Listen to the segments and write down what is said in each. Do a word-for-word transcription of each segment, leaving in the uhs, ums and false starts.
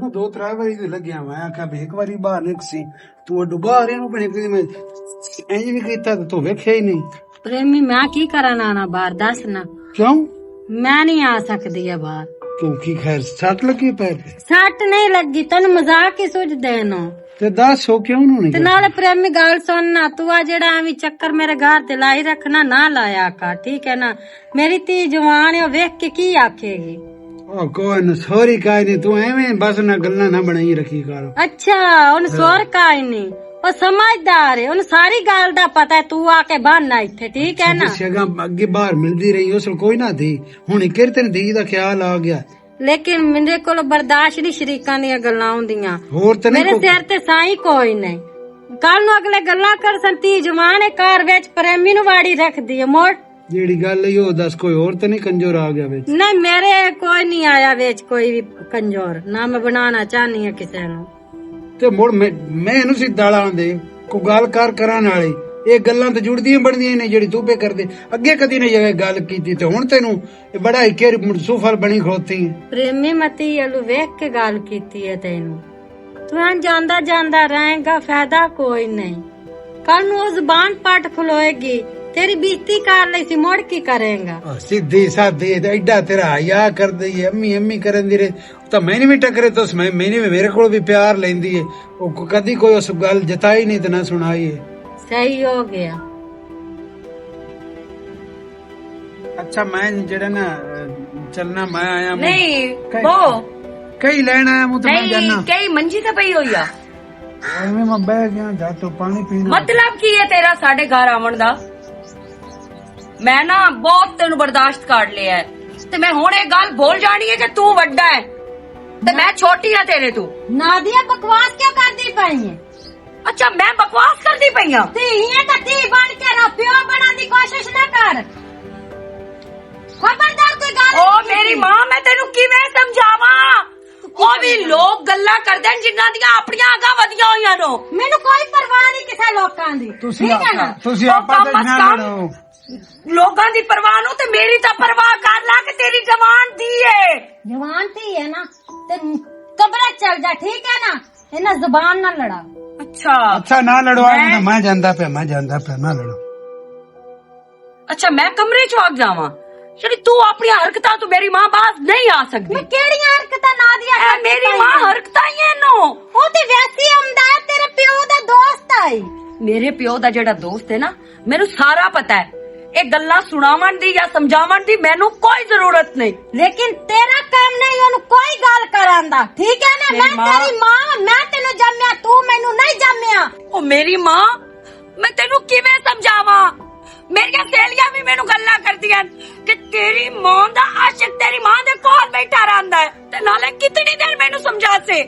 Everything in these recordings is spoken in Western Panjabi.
دو ترے واری تے لگیا، میں آکھیا بھی ایک واری باہر نکسی، تو اڈو باہر اینو بنے کہ میں اینج نہیں کیتا تے تو ویکھیا ہی نہیں۔ پریمی، میں کی کرنا آنا باہر، دس نا۔ کیوں؟ میں نہیں آ سکدی ہے باہر۔ کیوں، کی خیر، سٹ لگی پیر تے؟ سٹ نہیں لگی، تینوں مذاق ہی سوچ دینو۔ تے دس ہو کیوں نوں نہیں تے کرنا؟ نال پریمی گل سن نا، تو آ جڑا ایویں چکر میرے گھر تے لائی رکھنا، نہ لایا کر، ٹھیک ہے نا؟ میری تی جوان ہے، او ویکھ کے کی آکھے گی؟ او کوئی نہ، سوری کائے نہیں، تو ایویں بس نہ گلاں نہ بنائی رکھی کر۔ اچھا، ان ہاں۔ سور کائے نہیں، او سمجھدار ہے، ان ساری گل دا پتہ ہے، تو آ کے بہانا ایتھے، ٹھیک ہے اچھا، نا؟ جس جگہ اگے باہر ملدی رہی، اس ویلے کوئی نہ تھی، ہن کر تین دی دا خیال آ گیا۔ لیکن میرے کول برداشت نہیں شریکاں دیاں گلاں ہوندیاں۔ ہور تے نہیں میرے کو- سر تے سائیں کوئی نہیں۔ کل نوں اگلے گلاں کرسن، تی جوان ہے، گھر وچ پریمی نوں واڑی رکھدی ہے، موڑ۔ جیڑی گل ہے، او دس، کوئی ہور تے نہیں کنجور آ گیا وچ؟ نہیں، میرے کوئی نہیں آیا وچ، کوئی بھی کنجور، نہ میں بنانا چاہنی ہاں کسے نوں۔ تے مڑ میں، میں اینوں سیدھا لاں دے، کوئی گل کر کرن والے، اے گلاں تے جڑدیاں بندیاں نے جیڑی تو پہ کردے۔ اگے کدی نے یہ گل کیتی تے ہن تینوں اے بڑا ہی کیر سوفل بنی کھلوتی ہے۔ پریمی متی الو ویکھ کے گل کیتی ہے تینوں۔ تو ہن جاندا جاندا رہیں گا، فائدہ کوئی نہیں۔ کل نوں او زبان پٹ کھلوئے گی، تیری بےزتی کر لئی سی، مڑ کی کریں گا؟ آہ، سیدھی سادھی ہے، تے ایڈا تیرا حیا کر دئی ہے، امی امی کرن دی رہے۔ تو میں نہیں بھی ٹکرے، تو اس میں، میں نہیں بھی، میرے کو بھی پیار لیندی ہے۔ وہ کو-، کدی کوئی اس گل جتائی نہیں تے نہ سنائی ہے۔ صحیح ہو گیا۔ اچھا، میں جڑا نا، چلنا، میں آیا، میں نہیں، کئی، وہ کئی لین آیا، میں تو میں نہیں، جانا۔ کئی منجی تے پئی ہوئی آ۔ ایویں میں بہ گیا، جا تو پانی پینا۔ مطلب کی ہے تیرا ساڈے گھر آون دا؟ میں نا بہت تینوں برداشت کر لیا ہے، تے میں ہن اے گل بھول جانی ہے کہ تو وڈا ہے تے میں چھوٹی ہاں تیرے تو۔ نادیہ، بکواس کیوں کردی پئی ہے؟ اچھا، میں بکواس کردی پئی ہاں؟ دھی ہے تے دھی بن کے رہ، پیو بنن دی کوشش نہ کر۔ خبردار کوئی گل او نہیں میری کیتی۔ ماں، میں تینوں کیویں سمجھاواں؟ او وی لوگ گلاں کردے نے جنہاں دیاں اپنیاں اگاں ودیاں ہوئیاں نو۔ مینوں کوئی پرواہ نہیں کسے لوکاں دی۔ تسی ٹھیک ہے نا؟ آپا، تسی او آپا کم تے از نہ کم لڑو۔ لوگاں دی پرواہ نو تے میری تاں پرواہ کر لا کہ تیری جوان دی ہے۔ جوان تھی ہے نا، تے کمرے چل جا، ٹھیک ہے نا؟ انہاں زبان نہ لڑا۔ اچھا۔ اچھا، نہ لڑو، میں میں جاندا پیا، میں جاندا پیا، نہ لڑو۔ اچھا، میں کمرے چ وگ جاواں؟ یعنی تو اپنی حرکتاں تو میری ماں باز نہیں آ سکدی۔ میں کیڑیاں حرکتاں نادیہ اے کر میری ماں حرکتاں ہی ہے نو۔ او تے ویسی آمدا ہے، تیرے پیو دا دوست آئی۔ میرے پیو دا جڑا دوست ہے نا، مینوں سارا پتہ ہے۔ اے گلاں سناون دی یا سمجھاون دی مینوں کوئی ضرورت نہیں۔ لیکن تیرا کام نہیں اونوں کوئی گل کرن دا، ٹھیک ہے نا؟ میری میں ماں تیری ماں، میں تینوں جمیا، تو مینوں نہیں جمیا۔ او میری ماں، میں تینوں کیویں سمجھاواں؟ میریاں سہیلیاں بھی مینوں گلاں کردیاں کہ تیری ماں دا عاشق تیری ماں دے کول بیٹھا رہندا ہے۔ تے نالے کتنی دیر مینوں سمجھا سے؟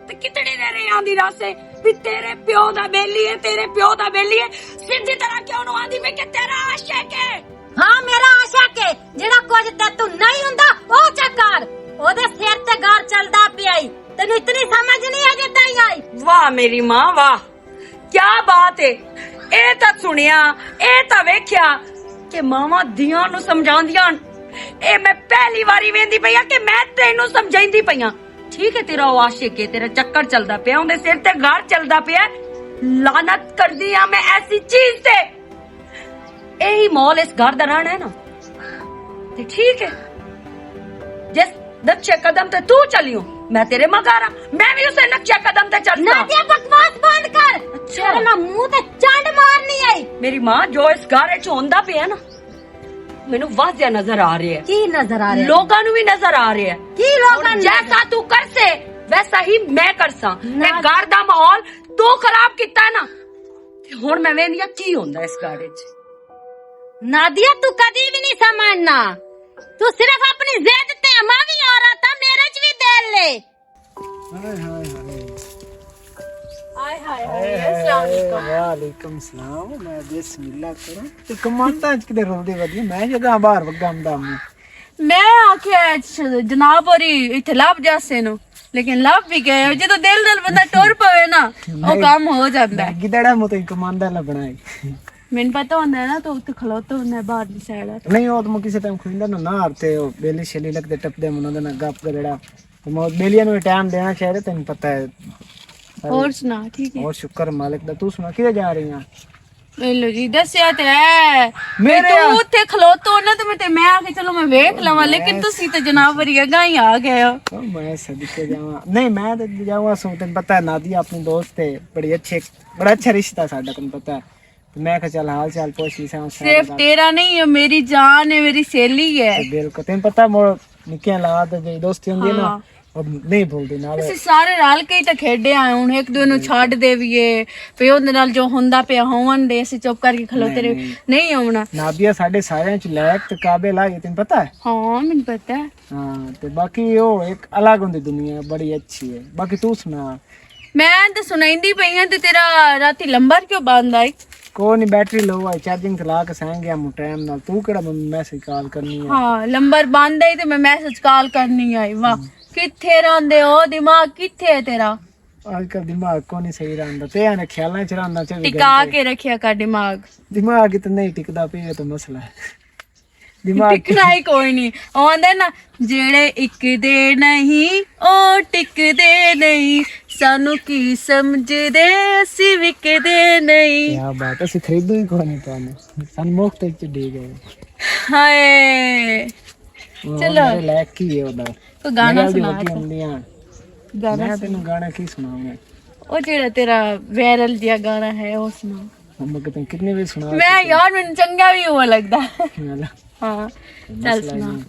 تے کتنی دیر یہ آندی راسے بھی تیرے پیو دا بیلی ہے، تیرے پیو دا بیلی ہے؟ سیدھی طرح کیوں نو آندی میں کہ تیرا عاشق ہے؟ ہاں، میرا عاشق ہے۔ جڑا کچھ تے تو نہیں ہوندا، او چا کر۔ او دے سر تے گھر چلدا پیا ای۔ تینوں اتنی سمجھ نہیں اجے تائیں آئی۔ واہ میری ماں، واہ، کیا بات ہے۔ اے تاں سنیا، اے تاں ویکھیا کہ ماواں دیاں نوں سمجھاندیاں ہن۔ اے میں پہلی واری ویندی پئی آں کہ میں تینوں سمجھائندی پئی آں۔ ٹھیک ہے، تیرا او عاشق ہے، تیرا چکر چلدا پیا، اوندے سر تے گھر چلدا پیا۔ لعنت کردی آں میں ایسی چیز تے۔ ایہی ماحول اس گھر دا رہنا ہے نا، تے ٹھیک ہے۔ جس نقشے قدم تے تو چلیوں، میں تیرے مگر ہاں، میں بھی اسے نقشے قدم تے چلنا۔ نادیہ، بکواس بند کر۔ اچھا۔ تیرے میں منہ تے چنڈ مارنی آئی۔ میری ماں، جو اس گھر وچ ہوندا پیا نا، مینوں واضح نظر آ رہا ہے۔ کی نظر آ رہا ہے؟ لوگاں نوں بھی نظر آ رہا ہے۔ کی لوگاں اور نوں؟ جیسا تو کرسے، ویسا ہی میں کرساں۔ اے گھر دا ماحول تو خراب کیتا ہے نا، تے ہن میں ویندی آں کی ہوندا اس گھر وچ۔ نادیہ، تو کدی بھی نہیں سمجھنا۔ تو صرف اپنی ضد تے، میں بھی عورت ہاں، میرے چ بھی دل لے۔ ہائے، ہائے، ہائے۔ ہائے، ہائے، ہائے، السلام علیکم۔ وعلیکم السلام۔ میں بسم اللہ کروں۔ تو کماندا اچ کدے رلدی ودی؟ میں جگہ باہر وگم دا موں۔ میں آکھیا، اچ-، جناب ہوری اتھے لب جاسے نو، لیکن لب بھی گئے۔ جدوں دل نال بندہ ٹر پوے نا، او نہیں۔ کم ہو جاندا ہے۔ میں گدڑا مو تے کماندا لبنا ہے۔ مینوں پتہ ہوندا ہے نا، تو اتھے کھلوتا ہوندا ہے باہر دی سائیڈ۔ نہیں، او تو میں کسے ٹائم کھلدا نا، نہر تے او بیلی شیلی لگدے ٹپدے، میں انہاں دے نال گپ گڑڑا۔ بیلیاں نوں ٹائم دینا چاہیے، تینوں پتہ ہے۔ اور سنا، ٹھیک ہے؟ اور شکر مالک دا۔ تو سنا، کدھر جا رہی ہیں؟ لو جی، دسیا تے ہے۔ میرے تو آ- اتھے کھلوتو نا، تے میں، تے میں آ کے، چلو، میں ویکھ لواں، لیکن میں تسی تے جناب وری اگاں ہی آ گئے ہو۔ او، میں صدقے جاواں۔ نہیں، میں تے جاواں سو، تینوں پتہ ہے، نادیہ اپنی دوست ہے، بڑی اچھے، بڑا اچھا رشتہ ساڈا، تینوں پتہ ہے۔ تے میں کہا، چل، حال چال پوچھ لی ساں، صرف تیرا نہیں ہے، میری جان ہے، میری سہیلی ہے۔ تے بالکل، تینوں پتہ، مڑ نکیاں لا تے جی دوستی ہوندی ہے نا، ہاں۔ او نہیں بھولدی نال۔ اسی سارے رل کے ہی تے کھیڈے آئے، ہن ایک دوے نوں چھڈ دے وی اے، پے اوندے نال جو ہوندا پیا ہون دے، اسی چپ کر کے کھلوتے رہے۔ نہیں، نہیں۔ نہیں ہونا۔ نادیہ ساڈے سارے چ لائق تے قابل آ، یہ تینوں پتہ ہے؟ ہاں، مینوں پتہ ہے۔ ہاں، تے باقی او ایک الگ ہوندی دنیا، بڑی اچھی ہے۔ باقی تو سنا۔ میں تے سنائندی پئی ہاں تے تیرا راتی لمبر کیوں بند آئی؟ کوئی نہیں، بیٹری لو آئی، چارجنگ تے لا کے سائیں گیا مو ٹائم نال۔ تو کیڑا میسج کال کرنی ہے؟ ہاں، لمبر بند آئی تے میں میسج کال کرنی آئی۔ واہ، کتھے راندے ہو؟ دماغ کتھے ہے تیرا؟ آج کل دماغ کو نہیں صحیح رہندا، تے آنے خیالاں چ رہندا چوبی ٹکا گھنٹے۔ کے رکھیا کر دماغ۔ دماغ تے نہیں ٹکدا پیا، یہ تو مسئلہ ہے۔ دماغ ٹکنا ہی کوئی نہیں۔ او آندے نا، جیڑے اک دے نہیں، او ٹکدے نہیں۔ سانو کی سمجھدے، اسی وکدے نہیں۔ کیا بات ہے، اسی خریدو ہی کوئی نہیں تانوں۔ سن مفت وچ دے گئے۔ ہائے۔ چلو۔ میرے لائق کی ہے ادا؟ کوئی گانا سنا۔ گانا میں سنا۔ تینوں گانا کی سناؤں میں؟ او جیڑا تیرا وائرل جیا گانا ہے، او سنا۔ ہم کتنے، کتنے بھی سنا میں چکے ہیں۔ یار، مینوں چنگا بھی ہوا لگدا۔ ہاں۔ ہاں۔ چل مسئلہ سنا۔ نہیں۔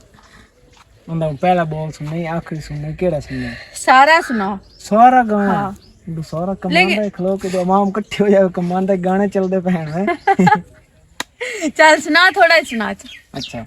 اوندا پہلا بول سننا، آخری سننا، کیڑا سننا؟ سارا سنا۔ سارا گانا؟ ہاں۔ اڈو سارا کمانا لیکن ہے، کھلو کے جو عوام کٹھے ہو جائے، کمانا ہے، گانے چل دے پہن ہے۔ چل سنا، تھوڑا ہی سنا چل۔ اچھا۔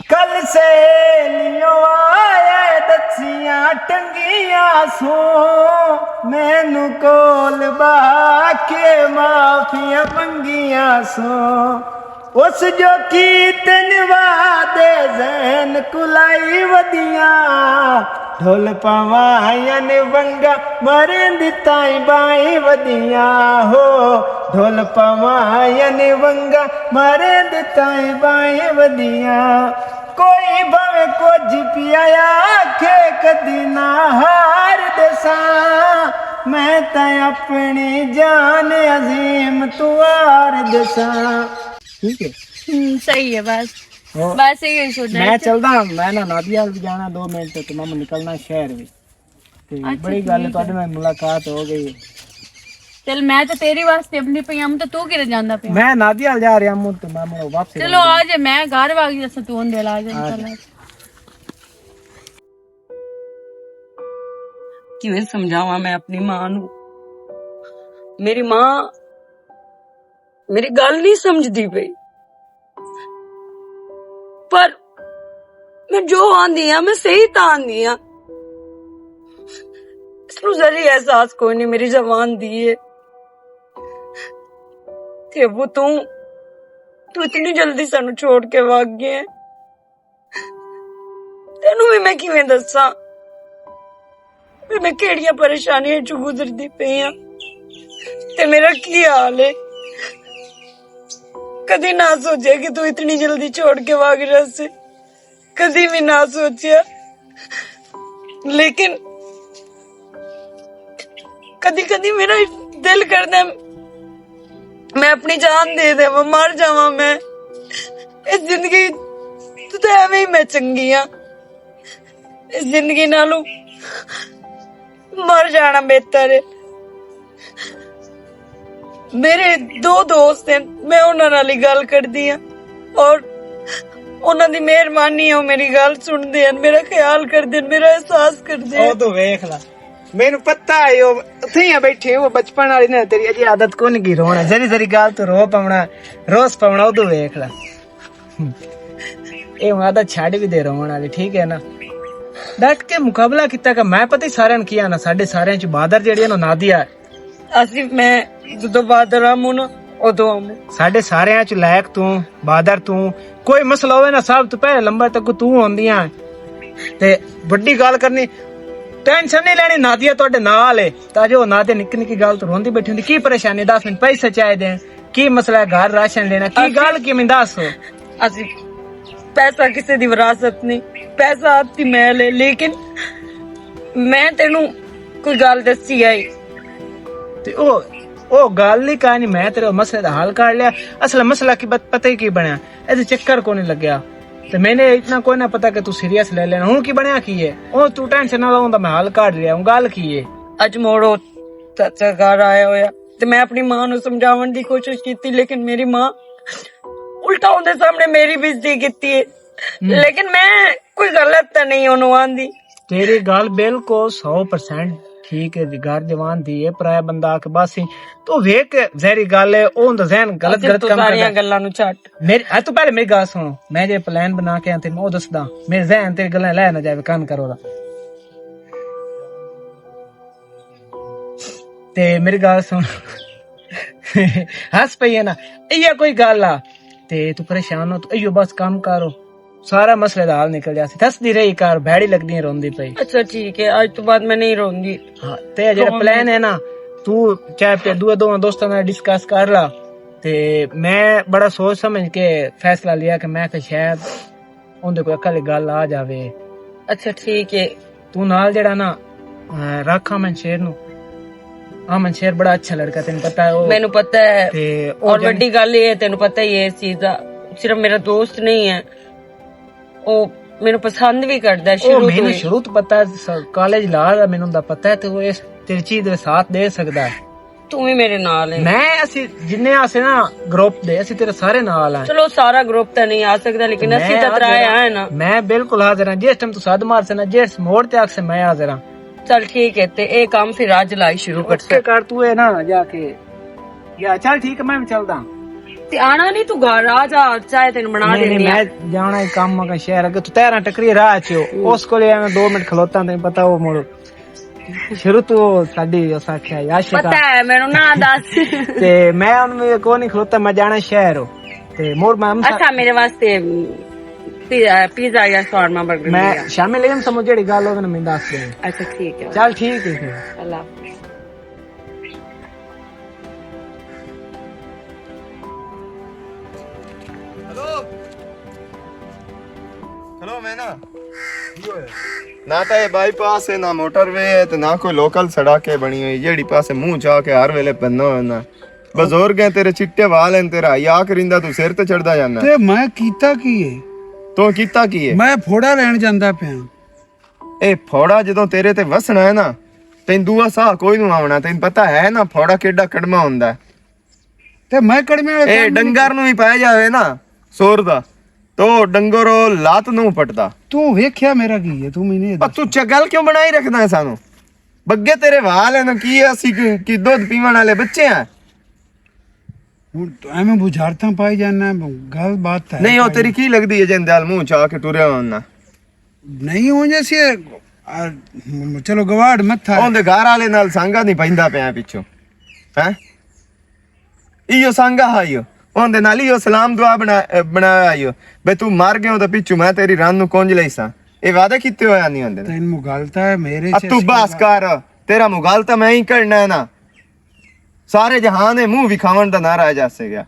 کل سہیلیوں آئے دچیاں ٹنگیاں سوں، مینوں کول بہا کے معافیاں منگیاں سوں۔ اس جو کی تین وعدے ذہن کلائی ودیاں، ڈھول پواں یعنی ونگا مرن دی تائیں بائیں ودیاں ہو، ڈھول پواں یعنی ونگا مرن دی تائیں بائیں ودیاں۔ کوئی بھاویں کچھ پیا آکھے، کدی نہ ہار دساں، میں تاں اپنی جان عظیم توار دساں۔ ٹھیک ہے۔ ہم، صحیح ہے، بس۔ ہاں۔ بس یہی سننا میں ہے۔ چلدا ہاں، میں نہ نادیہ ول بھی جانا دو منٹ تے میں نکلنا شہر بھی۔ تے اچھا، بڑی گل ہے، ٹھیک ہے۔ تہاڈے نال ملاقات ہو گئی ہے۔ چل، میں تے تیرے واسطے اپنی پئی ہاں، تے تو کدھر جاندا پیا؟ میں نادیہ ول جا رہیا ہاں، تے میں مڑ واپس چلو، آ جا، میں گھر واگ جسا تو اندے لا جا، آ جا۔ انشاءاللہ۔ کیویں سمجھاواں میں اپنی ماں نوں؟ میری ماں میری گل نہیں سمجھدی پئی، پر میں جو آندی ہاں، میں صحیح تاں آندی ہاں۔ اس نوں ذری احساس کوئی نہیں، میری زبان دی ہے۔ تے ابو، توں، توں اتنی جلدی سانوں چھوڑ کے وگ گیا ہے۔ تینوں وی میں کیویں دساں، وی میں کیڑیاں پریشانیاں چوں گزردی پئی آں، تے میرا کی حال ہے۔ کدی نہ سوچیا کہ تو اتنی جلدی چھوڑ کے بھاگ جاسے، کدی وی نہ سوچیا۔ لیکن کدی کدی میرا دل کردا ہے میں اپنی جان دے دیواں، مر جاواں میں۔ اس زندگی تو تے ایویں ہی میں چنگی ہاں۔ اس زندگی نالوں مر جانا بہتر ہے۔ میرے دو دوست ہیں، میں انہاں نال ہی گل کردی ہاں اور انہاں دی مہربانی ہے، وہ میری گل سنتے ہیں، میرا خیال کرتے ہیں، میرا احساس کرتے ہیں۔ او تو ویکھ لا، مینوں پتہ ہے، او اتھے ہی بیٹھی، او بچپن والی نا، تیری اجی عادت کون کی رونا، ذری ذری گل تو رو پاونا، روس پاونا، او تو ویکھ لا۔ اے ہن عادت چھڈ بھی دے رونا والی، ٹھیک ہے نا؟ ڈٹ کے مقابلہ کیتا کہ میں پتہ ہی سارے کیا نا، ساڈے سارے چ بہادر جیڑی ہے نا، نادیہ ہے۔ آصف، میں جدوں بہادر آموں نا، ادوں آموں۔ ساڈے سارے چ لائق توں، بہادر توں، کوئی مسئلہ ہوئے نا، سب تو پہلے لمبر تک تو ہوندی ہے۔ تے بڑی گل کرنی، ٹینشن نہیں لینی، نادیہ تہاڈے نال ہے۔ تاں جو نادیہ نکی نکی گل تو روندی بیٹھی ہوندی، کی پریشانی؟ دس منٹ پیسے چاہیدے ہیں، کی مسئلہ ہے؟ گھر راشن لینا، کی گل کی میں دس؟ آصف، پیسہ کسے دی وراثت نہیں، پیسہ ہاتھ دی میل ہے، لیکن میں تینوں کوئی گل دسی آئی۔ تے او، او گل نہیں کہانی، میں تیرے مسئلے دا حل کر لیا۔ اصل مسئلہ کی بت-، پتہ ہی کی بنیا، اے تے چکر کو نہیں لگیا۔ تے میں نے اتنا کوئی نہ پتا کہ تو سیریس لے لینا۔ ہوں کی بنیا کی ہے؟ او تو ٹینشن نہ لو، میں حل کر لیا ہوں۔ گل کی ہے؟ اج موڑو چاچا گھر آیا ہویا، تے میں اپنی ماں نوں سمجھاون دی کوشش کیتی، لیکن میری ماں الٹا اوندے سامنے میری بےعزتی کیتی ہے۔ لیکن میں کوئی غلط تے نہیں اونوں آندی۔ تیری گل بالکل سو پرسنٹ ٹھیک ہے جی، گھر جوان دی ہے، پرایا بندہ آ کے بس ہی تو ویکھ، ظاہری گل ہے، او ہوندا ذہن غلط اچھا، غلط تو کم ساریاں کردا۔ گلاں نوں چھڈ۔ میری، آ، تو پہلے میری گل سن، میں جے پلان بنا کے آں تے میں او دسدا، میرے ذہن تے گلاں لے نہ جاوے، کن کرو دا۔ تے میری گل سن، ہس پئی ہے نا، ایہا کوئی گل آ، تے تو پریشان ہو، تو ایہو بس کم کرو، سارا مسئلے دا حل نکل جاسی۔ دسدی رہی کر، بھیڑی لگدی ہے، روندی پئی۔ اچھا ٹھیک ہے، اج تو بعد میں نہیں روندی۔ ہاں، تے جڑا روندی۔ پلان ہے نا، تو چاہے پہ دو دوستاں نال ڈسکس کر لا۔ تے میں بڑا سوچ سمجھ کے فیصلہ لیا کہ میں کہ شاید اوندے کوئی اکل گل آ جاوے۔ اچھا ٹھیک ہے۔ تو نال جڑا نا، آ، رکھ امن شیر نو۔ امن شیر بڑا اچھا لڑکا، تینوں پتا ہے او۔ مینوں پتا ہے۔ تے او اور جن- وڈی گل یہ ہے، تینوں پتا ہی ہے اس چیز دا، صرف میرا دوست نہیں ہے، او مینوں پسند بھی کردا ہے او شروع تو مینوں ہی۔ شروع تو پتا ہے، س-، کالج لا دا مینوں دا پتا ہے، تے او اس تیری چیز دے ساتھ دے سکدا ہے۔ تو بھی میرے نال ہے۔ میں، اسی جننے آسے نا گروپ دے، اسی تیرے سارے نال ہیں۔ چلو، سارا گروپ تے نہیں آ سکدا، لیکن تے اسی میں تے ترائے حاضر ہاں۔ آئے نا۔ میں بالکل حاضر ہاں، جس ٹائم تو سد مار سے نا، جس موڑ تے آکھ سے میں حاضر ہاں۔ چل ٹھیک ہے، تے اے کام پھر اج لائی شروع کر اوکے سے۔ کر تو اے نا جا کے۔ یا چل ٹھیک ہے، میں بھی چلدا ہاں۔ تے آنا نہیں تو گھر آ جا، چائے تینوں بنا نہیں، نہیں، دیندی ہاں۔ میں جانا ہے کام مگا شہر اگے، تو تیرا ٹکری راہ چ ہو۔ ہوں۔ اس کولے ایویں دو منٹ کھلوتا، تینوں پتا وہ مڑ شروع تو ساڈی اس آکھیا یا شکا۔ پتا ہے مینوں، نہ دس۔ تے میں ہن میں کوئی نہیں کھلوتا، میں جانا شہر ہو۔ تے مور میں ہم سا- اچھا، میرے واسطے پی-، پیزا یا شاورما برگر میں لیا۔ شامل ہی ہم سمجھ جڑی گل ہوگی نا، میں دس دے۔ اچھا، ٹھیک ہے۔ چل، ٹھیک ہے پھر۔ اللہ حافظ۔ ہلو۔ ہلو، میں نا۔ نہ تے بائی پاس ہے، نہ موٹر وے ہے، تے نہ کوئی لوکل سڑک ہے بنی ہوئی، جیڑی پاسے منہ چا کے ہر ویلے پننا ہونا۔ بزرگ ہیں تیرے، چٹے وال ہیں تیرا، یا کریندا تو سر تے چڑھدا جانا۔ تے میں کیتا کی ہے؟ تو کیتا کی ہے؟ میں پھوڑا لین جاندا پیا۔ اے پھوڑا جدوں تیرے تے وسنا ہے نا، تین دعا ساہ کوئی نو آونا، تین پتہ ہے نا پھوڑا کیڈا کڑما ہوندا ہے۔ تے میں کڑمے والے اے کام نہیں ڈنگر نوں وی پایا جاوے نا، سور دا، تو ڈنگر او لات نوں پٹدا۔ تو ویکھیا میرا کی ہے، تو میں نہیں پر تو دسدا۔ چگل کیوں بنائی رکھدا ہے سانو؟ بگے تیرے وال ہیں نا، کی اسی کی، کی دودھ پیون والے بچے ہیں؟ ہن تو ایویں بجھارتاں پائی جانا ہے، گل بات ہے نہیں، او پائی۔ تیری کی لگدی ہے جن دے ال منہ چا کے ٹریا ہونا؟ نہیں ہو جیسے، آ، چلو گواڑ مت تھا۔ اون دے گھر والے نال سانگا نہیں پیندا پیا پچھوں۔ ہیں؟ ایو سانگا ہا ایو۔ اون دے نال ایو سلام دعا بنا-، بنایا ایو۔ بے تو مر گئے ہو تو پچھوں میں تیری رن نو کونج لئی ساں۔ اے وعدے کیتے ہوئے نہیں ہوندے۔ تین مغالتا ہے میرے اب تو چشمے بس کا۔ کر، تیرا مغالتا میں ہی کرنا ہے نا۔ سارے جہان دے منہ وکھاون دا نہ رہ جا سکیا۔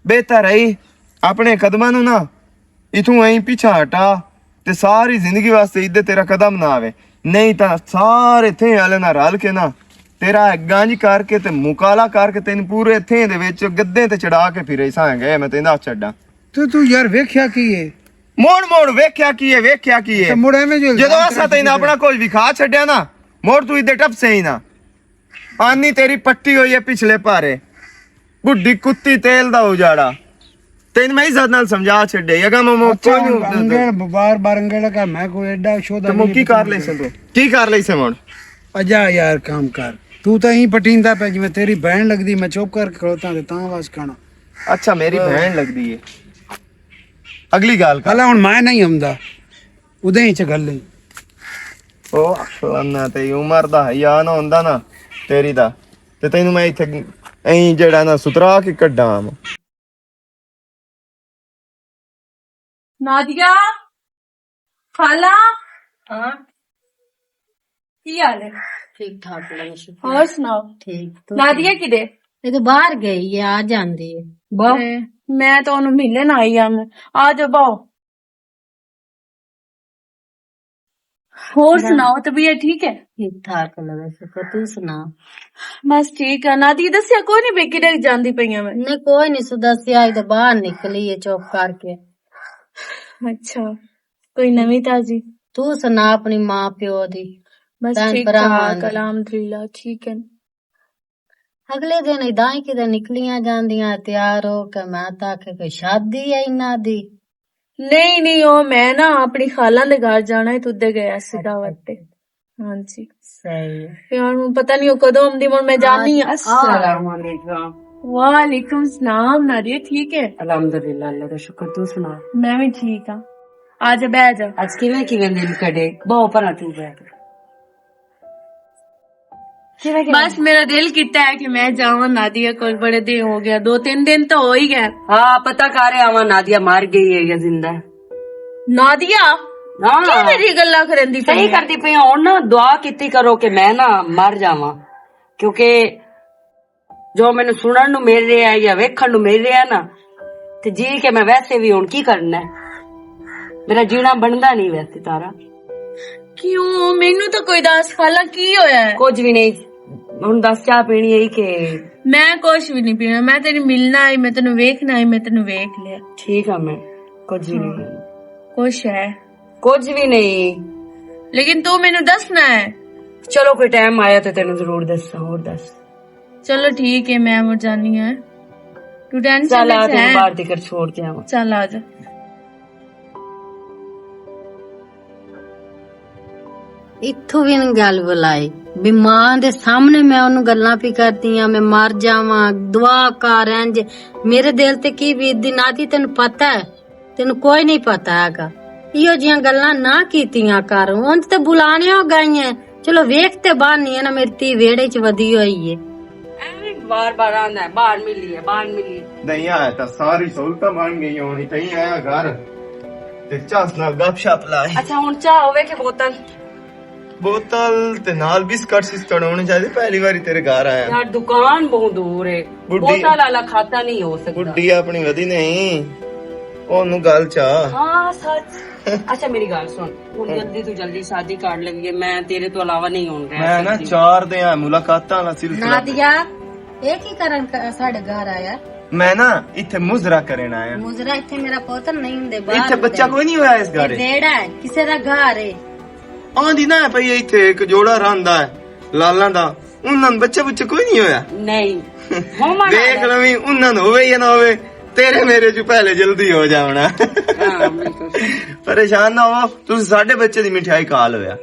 بہتر ہے اپنے قدماں نو نا اتھوں ایں پیچھا ہٹا تے ساری زندگی واسطے ادھے تیرا قدم نہ آوے، نہیں تاں سارے تھیں والے نال رل کے نا تیرا گنج کر کے تے مکالا کر کے تین پورے تھیں دے وچ گدے تے چڑھا کے پھرے ساں گئے، میں تیندا چھڈاں۔ تو تو یار ویکھیا کی ہے؟ موڑ موڑ ویکھیا کی ہے، ویکھیا کی ہے؟ تے مڑ ایویں جو جدوں الزام اساں تیندا اپنا کچھ وکھا چھڈیا نا، موڑ تو ادھے ٹپ سے ہی نا۔ آنی تیری پٹی ہوئی ہے پچھلے پارے۔ بڈھی کتی تیل دا اجاڑا۔ تین میں عزت نال سمجھا چھڈے، اگا مو مو اچھا، کوئی ہن نہیں۔ انگل بار بار انگل کا میں کوئی ایڈا شودا تے مو نہیں کی کر لے سن تو؟ کی کر لے سن ہن؟ اجا یار کام کر۔ تو تاں ہی پٹیندا پے جویں تیری بہن لگدی، میں چپ کر کے کھڑوتا تے تاں واس کھانا۔ اچھا، میری بہن لگدی ہے۔ اگلی گال کر۔ ہلا ہن میں نہیں ہوندا۔ اودے ہی چ گل نہیں۔ او فلانا تے عمر دا حیا نہ ہوندا نا تیری دا، تے تینوں میں ایتھے ایں جڑا نا سترا کے کڈاں۔ نادیہ، خالہ۔ ہاں۔ کی حال ہے؟ ٹھیک ٹھاک، اللہ کا شکر۔ اور سناؤ؟ ٹھیک، تو نادیہ سنا؟ کدے؟ یہ تو باہر گئی ہے، آ جاندی ہے۔ بہو، اے۔ میں تو انہوں ملن آئی ہاں، میں۔ آ جاؤ، بہو۔ ہور سناؤ، طبیعت ٹھیک ہے؟ ٹھیک ٹھاک لگا، شکر۔ تو سنا؟ بس ٹھیک ہے۔ نادی دسیا کوئی نہیں، بے کدھر جاندی پئی آں میں؟ نہیں، کوئی نہیں سو دسیا، اج تے باہر نکلی ہے چپ کر کے۔ اچھا، کوئی نویں تازی؟ تو سنا اپنی ماں پیو دی؟ بس بھن ٹھیک بھراواں ٹھاک، دی؟ الحمدللہ ٹھیک ہے۔ اگلے دن اداں ہی کدے نکلیاں جاندیاں، تیار ہو کے۔ میں تاں آکھیا کوئی شادی ہے انہاں دی۔ نہیں، نہیں، او میں نا اپنی خالہ دے گھر جانا ہے، تے ادھر گیا سی دعوت تے۔ ہاں جی۔ صحیح ہے۔ یار، ہن پتہ نہیں او کدوں آندی، ہن میں جانی آ۔ السلام علیکم۔ وعلیکم السلام، نادیہ ٹھیک ہے؟ الحمدللہ، اللہ دا شکر، تو سنا؟ میں بھی ٹھیک ہاں۔ آ جا، بہ جا۔ اج کیویں کیویں دن کڈے؟ بہو پرا تو بہ۔ بس میرا دل کیتا ہے کہ میں جاواں نادیہ کول، بڑے دن ہو گیا، دو تین دن تو ہو ہی گئے۔ ہاں، پتہ کر آواں نادیہ مر گئی ہے یا زندہ ہے۔ نادیہ؟ ہاں۔ کیا میری گلاں کرندی پئی صحیح ہے؟ کردی پئی ہاں۔ ہن نا دعا کیتی کرو کہ میں نا مر جاواں، کیونکہ جو مینوں سنن نوں مل رہیا ہے یا ویکھن نوں مل رہیا ہے نا، تے جی کہ میں ویسے بھی ہن کی کرنا ہے؟ میرا جینا بندا نہیں ویسے، تارا۔ کیوں؟ مینوں تو کوئی دس، خالہ، کی ہویا ہے؟ کچھ بھی نہیں۔ ہن دس، چاہ پینی ہے کہ میں کچھ بھی نہیں پینا، میں تینوں ملنا ہے، میں تینوں ویکھنا ہے، میں تینوں ویکھ لیا۔ ٹھیک ہے، میں کچھ بھی نہیں پینا۔ کچھ ہے؟ کچھ بھی نہیں۔ لیکن تو مینوں دسنا ہے۔ چلو، کوئی ٹائم آیا تے تینوں ضرور دساں۔ اور دس۔ چلو ٹھیک ہے، میں مر جانی ہاں۔ تو ٹینشن چل آ، وچ تینوں ہے۔ باہر تک چھوڑ کے آواں۔ چل آ جا۔ اتھوں بھی نہیں گل بلائی۔ بھی ماں دے سامنے میں انہوں گلاں پی کردی ہاں، میں مر جاواں، دعا کر، انج۔ میرے دل تے کی بیت دی ناتی تینوں پتہ ہے؟ تینوں کوئی نہیں پتہ ہے گا۔ ایہو جیاں گلاں نہ کیتیاں کر، انج تے بلانے ہو گئی ہیں۔ چلو ویکھ تے بانی ہے نا، میری تی ویڑے چ ودی ہوئی ہے۔ ایویں بار بار آندا ہے، باہر ملی ہے، باہر ملی ہے۔ نہیں آیا تاں ساری سہولتاں بن گئی ہونی، تئیں آیا گھر تے چس نال گپ شپ لائے۔ اچھا، ہن چاہ ہوے کہ بوتل؟ بوتل تے نال بسکٹ سسکٹ ہونے چاہیے، پہلی واری تیرے گھر آیا۔ یار، دکان بہت دور ہے، بڈی، بوتل والا کھاتا نہیں ہو سکتا۔ بڈی اپنی ودی نہیں، اونوں گل چا۔ ہاں، سچ۔ اچھا، میری گل سن، ہن جلدی تو جلدی شادی کر لگیے، میں تیرے تو علاوہ نہیں ہن رہ میں نا سکتی۔ چار دے آ ملاقاتاں والا سلسلہ۔ نادیہ، اے کی کرن ک-، ساڈے گھر آیا؟ میں نا اتھے مزرا کرن آیا۔ مزرا اتھے میرا پوتر نہیں ہوندے، باہر اتھے بچہ ہوندے۔ کوئی نہیں ہویا اس گھر اے وچ۔ ویڑا ہے، کسے دا گھر اے۔ آندی نہ پئی اتھے ایک جوڑا رہندا ہے لالاں دا، انہاں بچے بچے کوئی نہیں ہویا۔ نہیں۔ دیکھ لویں، انہاں نوں ہوئے یا نہ ہوئے، تیرے میرے چوں پہلے جلدی ہو جاونا۔ ہاں، بالکل۔ پریشان نہ ہو، تسی ساڈے بچے دی مٹھائی کھا لویا۔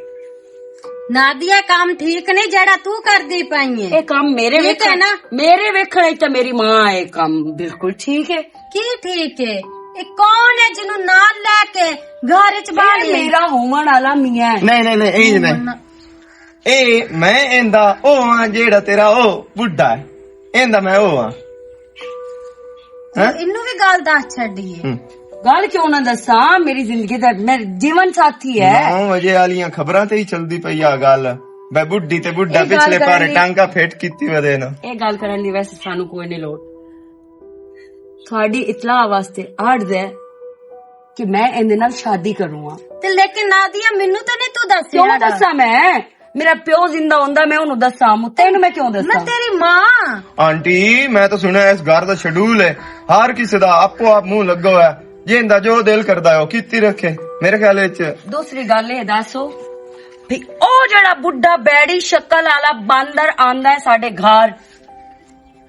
نادیہ، کام ٹھیک نہیں جڑا تو کردی پئی ہے۔ اے کام میرے ٹھیک ہے ویکھن، نا؟ میرے ویکھن وچ تے میری ماں اے کام بالکل ٹھیک ہے۔ کی ٹھیک ہے؟ اے کون ہے جنوں نال لے کے گھر وچ اے باہر میرا ہومن والا میاں ہے۔ نہیں، نہیں، نہیں، اے نہیں۔ اے میں ایندا او ہاں جیڑا تیرا او بڈھا ہے، ایندا میں او ہاں۔ ہاں؟ اینوں وی گل دس چھڈی ہے۔ ہوں۔ گل کیوں نہ دساں؟ میری زندگی دا، میرے جیون ساتھی ہے۔ نو وجے والیاں خبراں تے ہی چلدی پئی آ گل۔ بے بڈھی تے بڈھا اے گل پچھلے کرن پارے دی، ٹانکا فٹ کیتی ودے نا۔ اے گل کرن دی ویسے سانوں کوئی نہیں لوڑ۔ تہاڈی اطلاع واسطے آڑ دے کہ میں ایندے نال شادی کروں ہاں۔ تے لیکن نادیہ، مینوں تے نہیں تو دسیا کیوں نا۔ دساں میں؟ میرا پیو زندہ ہوندا، میں اونوں دساں؟ مو-، تینوں میں کیوں دساں؟ میں تیری ماں۔ آنٹی، میں تو سنیا اس گھر دا شیڈول ہے، ہر کسی دا آپو آپ منہ لگا ہوا ہے، جیندا جو دل کردا ہے، او کیتی رکھے۔ میرے خیال وچ دوسری گل اے دسو بھی او جڑا بڈھا بیڑی شکل والا باندر آندا ہے ساڈے گھر،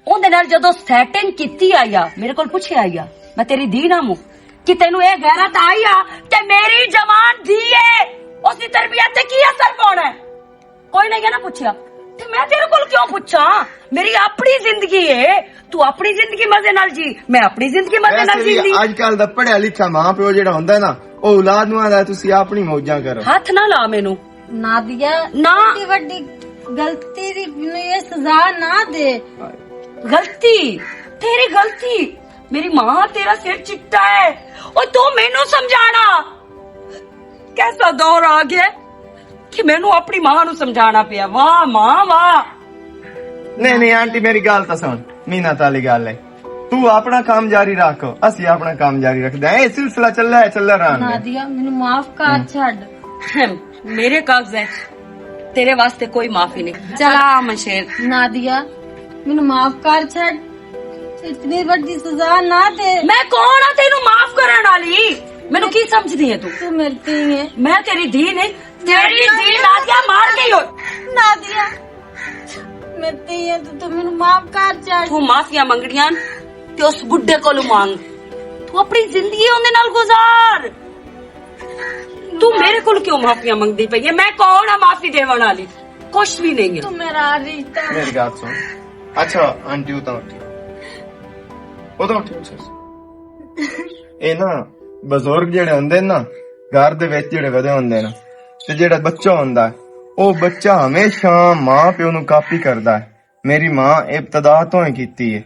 اون دے نال جدوں سیٹنگ کیتی آئی آ، میرے کول پوچھے آئی آ، میں تیری دھی نہ موں، کہ تینوں اے غیرت آئی آ کہ میری جوان دھی اے، اس دی تربیت تے کی اثر پونا ہے؟ کوئی نہیں ہے نا پوچھیا۔ تے میں تیرے کول کیوں پوچھاں؟ میری اپنی زندگی اے، تو اپنی زندگی مزے نال جی، میں اپنی زندگی مزے نال ویسے بھی جیندی۔ اج کل دا پڑھیا لکھیا ماں پیو جڑا ہوندا ہے نا، او اولاد نوں آندا ہے، "تسی اپنی موجاں کرو۔" ہاتھ نہ لا مینوں۔ نادیہ، نہ۔ ایڈی وڈی غلطی دی مینوں یہ سزا نہ دے۔ غلطی؟ تیری غلطی؟ میری ماں، تیرا سر چٹا ہے۔ او تو مینوں سمجھانا؟ کیسا دور آ گیا کہ مینوں اپنی ماں نوں سمجھانا پیا؟ واہ ماں، واہ۔ نہیں، نہیں آنٹی، میری گل تاں سن، محنت والی گل ہے۔ تو اپنا کام جاری رکھ، اسی اپنا کام جاری رکھدے ہیں۔ یہ سلسلہ چلدا ہے، چلدا رہن دے۔ نادیہ، مینوں معاف کر چھڈ۔ میرے قبض ہے، تیرے واسطے کوئی معافی نہیں۔ چلا، منشیر۔ نادیہ، مینوں معاف کر چھڈ، اتنی وڈی سزا نہ دے۔ میں کون ہاں تینوں معاف کرن والی؟ مینوں کی سمجھدی ہے تو؟ تو میری دھی ہے۔ میں تیری دھی نہیں، تیری دھی نادیہ مار گئی ہو۔ نادیہ، میری دھی ہے، تو، تو مینوں معاف کر چھڈ۔ تو معافیاں منگڑیاں تے اس بڈھے کولوں مانگ۔ تو اپنی زندگی اوندے نال گزار۔ تو میرے کول کیوں معافیاں منگدی پئی ہے؟ میں کون ہاں معافی دیون والی؟ کچھ بھی نہیں ہے۔ تو میرا رشتہ۔ میری گل سن۔ اچھا، آنٹی، اتھاں اٹھی۔ اتھاں اٹھی، اٹھی۔ اے نا، بزرگ جڑے ہوندے نا، گھر دے وچ جڑے ودے ہوندے نا، تے جڑا بچہ ہوندا ہے، او بچہ ہمیشہ ماں پیو نوں کاپی کردا ہے۔ میری ماں ابتدا تو ہی کیتی ہے۔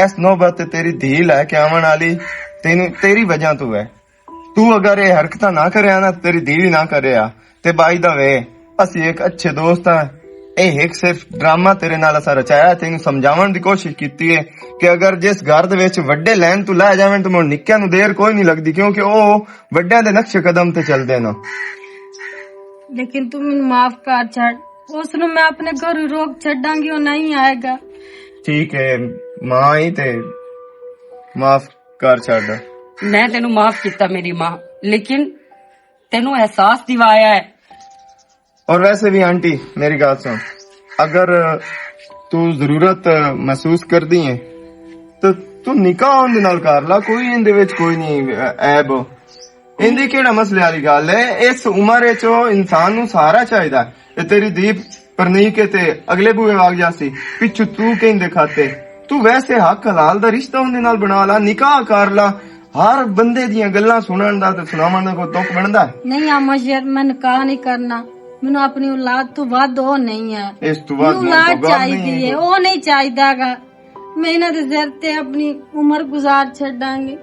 اس نوبت تے تیری دھی لے کے آون والی تینوں، تیری وجہ تو ہے۔ تو اگر یہ حرکتاں نہ کریا نا، تیری دھی بھی نہ کریا۔ تے بائی دا وے، اسی ایک اچھے دوست ہاں۔ اے ایک صرف ڈرامہ تیرے نال اسا رچایا، تینوں سمجھاون دی کوشش کیتی ہے کہ اگر جس گھر دے وچ وڈے لین تو لے جاون تو مڑ نکیاں نوں دیر کوئی نہیں لگدی، کیونکہ او وڈیاں دے نقش قدم تے چلدے نا۔ لیکن تو مینوں معاف کر چھڈ، اس نوں میں اپنے گھروں روک چھڈاں گی، او نہیں آئے گا۔ ٹھیک ہے، ماں ہی تے معاف کر چھڈ۔ میں تینوں معاف کیتا میری ماں، لیکن تینوں احساس دوایا ہے۔ اور ویسے بھی آنٹی، میری گل سن، اگر تو ضرورت محسوس کردی ہے تو تو نکاح اندے نال کر لا، کوئی اندے وچ کوئی نہیں عیب۔ ایندی کیڑا مسئلے والی گل ہے؟ اس عمر وچ او انسان نوں سہارا چاہیدا ہے۔ تے تیری دیپ پرنی کے تے اگلے بوئے واگ جاسی، پچھو تو کہیں دے کھاتے۔ تو ویسے حق حلال دا رشتہ اون دے نال بنا لا، نکاح کر لا۔ ہر بندے دیاں گلاں سنن دا تے سناون دا کوئی تک بندا ہے؟ نہیں اما جی، میں نکاح نہیں کرنا۔ مینوں اپنی اولاد تو ود او نہیں ہے۔ اس تو ود مینوں اولاد چاہیدی ہے، او نہیں چاہیدا گا۔ میں انہاں دے سر تے اپنی عمر گزار چھڈاں گی۔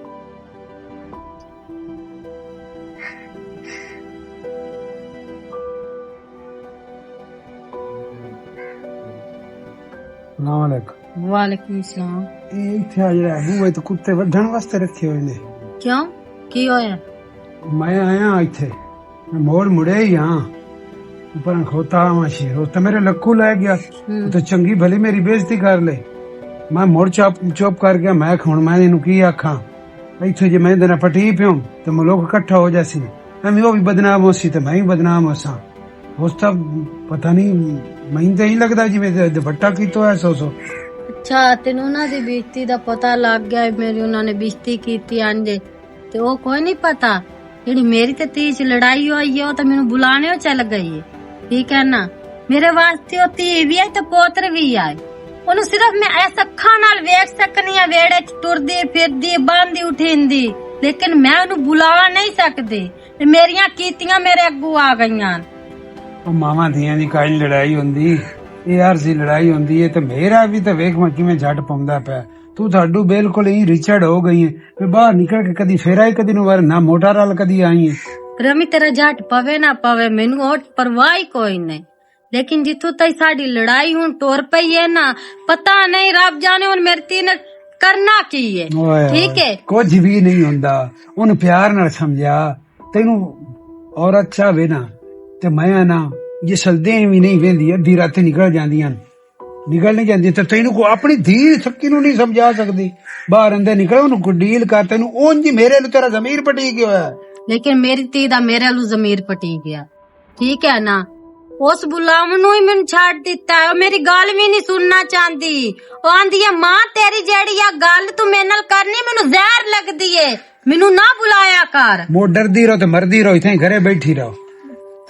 السلام علیکم۔ وعلیکم السلام۔ اے اتھے آ جڑا ابو ہے تو کتے وڈھن واسطے رکھے ہوئے نے۔ کیوں؟ کی ہویا؟ میں آیا اتھے، میں موڑ مڑیا ہی ہاں۔ پر کھوتا ہاں شیر، اس تے میرے لکو لے گیا۔ ہم۔ تو چنگی بھلی میری بےعزتی کر لے۔ میں مڑ چپ، چپ کر گیا، میں آکھیا، ہن میں اینوں کی آکھاں؟ ایتھے جے میں دے نال پٹی پیوں، تے ملک اکٹھا ہو جاسی۔ ایویں او بھی بدنام ہوسی، تے میں بھی بدنام ہوساں۔ اس دا پتہ نہیں، میں تے ہی لگدا جی میں دوپٹہ کیتا ہویا سو سو۔ اچھا، تینوں انہاں دی بےعزتی دا پتہ لگ گیا، میری انہاں نے بےعزتی کیتی آنجے۔ تے او کوئی نہیں پتا، جیڑی میری تے تیری چ لڑائی ہوئی ہے، او تے مینوں بلانے او چل گئی ہے۔ ٹھیک ہے نا؟ میرے واسطے او تھی بھی ہے تے پوتر بھی ہے۔ اونوں صرف میں ایس اکھاں نال ویکھ سکنی آں، ویڑے چ ٹردی پھردی، باندی اٹھیندی، لیکن میں اونوں بلا نہیں سکدی۔ تے میریاں کیتیاں میرے اگوں آ گئیاں۔ او ماواں دھیاں دی کائی لڑائی ہوندی، اے عارضی لڑائی ہوندی ہے، تے میرا بھی تے ویکھ میں کیویں جھٹ پوندا پیا۔ تو تھاڈو بالکل ہی ریچارڈ ہو گئی ہے۔ میں باہر نکل کے کدی پھر آئی، کدی نو بار نہ موٹر وال کدی آئی ہے۔ رمی تیرا جھٹ پوے نہ پوے، مینوں او پرواہ ہی کوئی نہیں۔ لیکن جتھوں تئی ساڈی لڑائی ہن ٹر پئی ہے نا، پتہ نہیں رب جانے ہن میرے تے نے کرنا کی ہے۔ اوئے ٹھیک ہوئے، ہے؟ کچھ بھی نہیں ہوندا۔ اون پیار نال سمجھا، تینوں عورت چاہے نا، تے میں نا، یہ سلدے بھی نہیں ویندی، ادھی رات نکل جاندیاں۔ نکل نہیں جاندی تے تینوں کو اپنی دھی سکی نوں نہیں سمجھا سکدی۔ باہر اندر نکل، اونوں کو ڈیل کر، تینوں اونج ہی میرے لو تیرا ضمیر پٹی گیا ہے۔ لیکن میری تی دا میرے لو ضمیر پٹی گیا۔ ٹھیک ہے نا؟ اس بلاون نوں ہی مینوں چھڈ دتا ہے، او میری گل بھی نہیں سننا چاہندی۔ او آندی ہے، "ماں، تیری جیڑی آ گل تو میرے نال کرنی، مینوں زہر لگدی ہے، مینوں نہ بلایا کر۔" مو ڈردی رہو تے مردی رہو، اتھے ہی گھرے بیٹھی رہو۔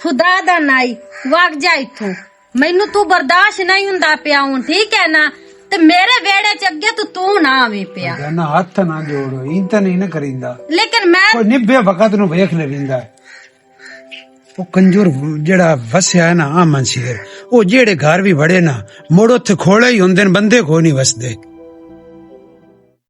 خدا دا نائی، وگ جا اتھوں۔ مینوں تو برداشت نہیں ہوندا پیا ہن، ٹھیک ہے نا؟ تے میرے ویڑے چ اگے تو تو نہ آویں پیا۔ جانا ہاتھ نہ جوڑو، این تے نہیں نہ کریندا۔ لیکن میں کوئی نبھے وقت نو ویکھ لے ویندا ہے۔ او کنجور جڑا وسیا ہے نا آمن شیر، او جڑے گھر بھی بڑے نا، مڑ اوتھے کھوڑے ہی ہوندے نے، بندے کوئی نہیں وسدے۔